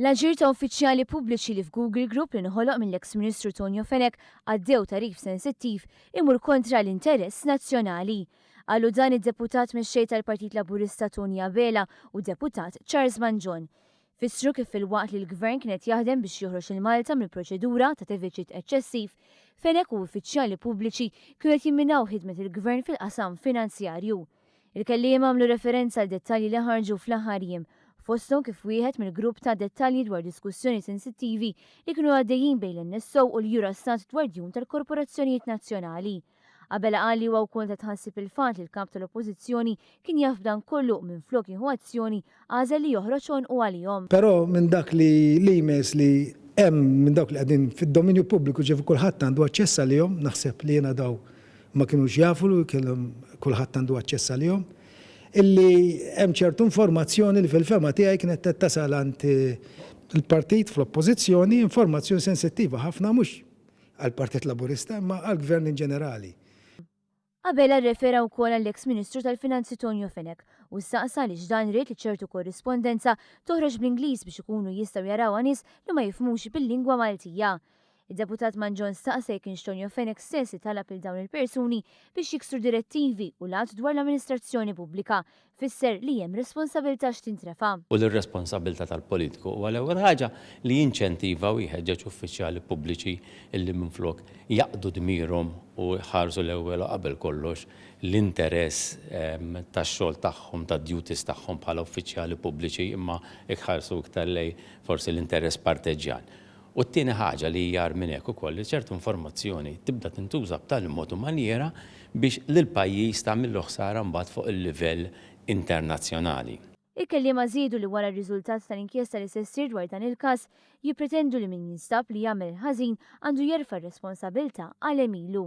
L-aġir ta' uffiċjali pubbliċi li f'Google Group li nħoloq mill-eks Ministru Tonio Fenech għaddew tagħrif sensittiv imur kontra l-interess nazzjonali. Qalu dan id-Deputat Mexxej tal-Partit Laburista Tony Abela u d-Deputat Charles Mangion. Fissru kif filwaqt li l-Gvern kien qed jaħdem biex joħroġ lil Malta mill-proċedura ta' defiċit eċċessiv, Fenech u uffiċjali pubbliċi kienu qed jimminaw ħidmet il-Gvern fil-qasam finanzjarju. Il-kelliema għamlu referenza għal dettalji li ħarġu fl-aħħar jiem, fosthom kif wieħed mill-grupp ta dettalji dwar diskussjoni sensittivi li kienu għaddejjin bejn l-NSO u l-Eurostat dwar djun tal-korporazzjonijiet nazzjonali. Abela qal li huwa wkoll ta' tħassib il-fatt li l-Kap tal-Oppożizzjoni kien jaf b'dan kollu u minflok jieħu azzjoni għażel li joħroġ għonqu għalihom. Però minn dak li l-emails li hemm minn dawk li qegħdin fid-dominju pubbliku ġifieri kulħadd għandu aċċess għalihom, naħseb li jiena daw ma kinux jafu li kellhom kulħadd għandu aċċess għalihom, illi hemm ċertu informazzjoni li fil-fehma tiegħi kienet qed tasal għand il-partit fl-Oppożizzjoni, informazzjoni sensittiva ħafna mhux għall-Partit Laburista imma għall-Gvern in ġenerali. Abela rrefera wkoll għall-eks Ministru tal-Finanzi Tonio Fenech u staqsa għaliex dan ried li ċertu korrispondenza toħroġ bl-Ingliż biex ikunu jistgħu jarawha nies li ma jifhmux bil-lingwa Maltija. Id-Deputat Mangion staqsa jekk kienx Tonio Fenech stess li talab lil dawn il-persuni biex jiksru direttivi u l-Att dwar l-Amministrazzjoni Pubblika. Fisser li hemm responsabilità x'tintrefa'. U li r-responsabbiltà tal-politiku huwa l-ewwel ħaġa li jinċentiva u jħeġġeġ uffiċjali pubbliċi illi minflok jaqdu dmirhom u jħarsu l-ewwel u qabel kollox l-interess tax-xogħol tagħhom, tad-duties tagħhom bħala uffiċjali pubbliċi imma jħarsu iktar lejn forsi l-interess parteġġjan. U t-tieni ħaġa li hija agħar minn hekk ukoll li ċertu informazzjoni tibda tintuża b'tali mod u manjiera biex lill-pajjiż tagħmillu ħsara mbagħad fuq il-livell internazzjonali. Il-kelliema żiedu li wara r-riżultat tal-inkjesta li se ssir dwar dan il-każ, jippretendu li min jinstab li għamel il-ħażin għandu jerfa' r-responsabilità għal għemilu.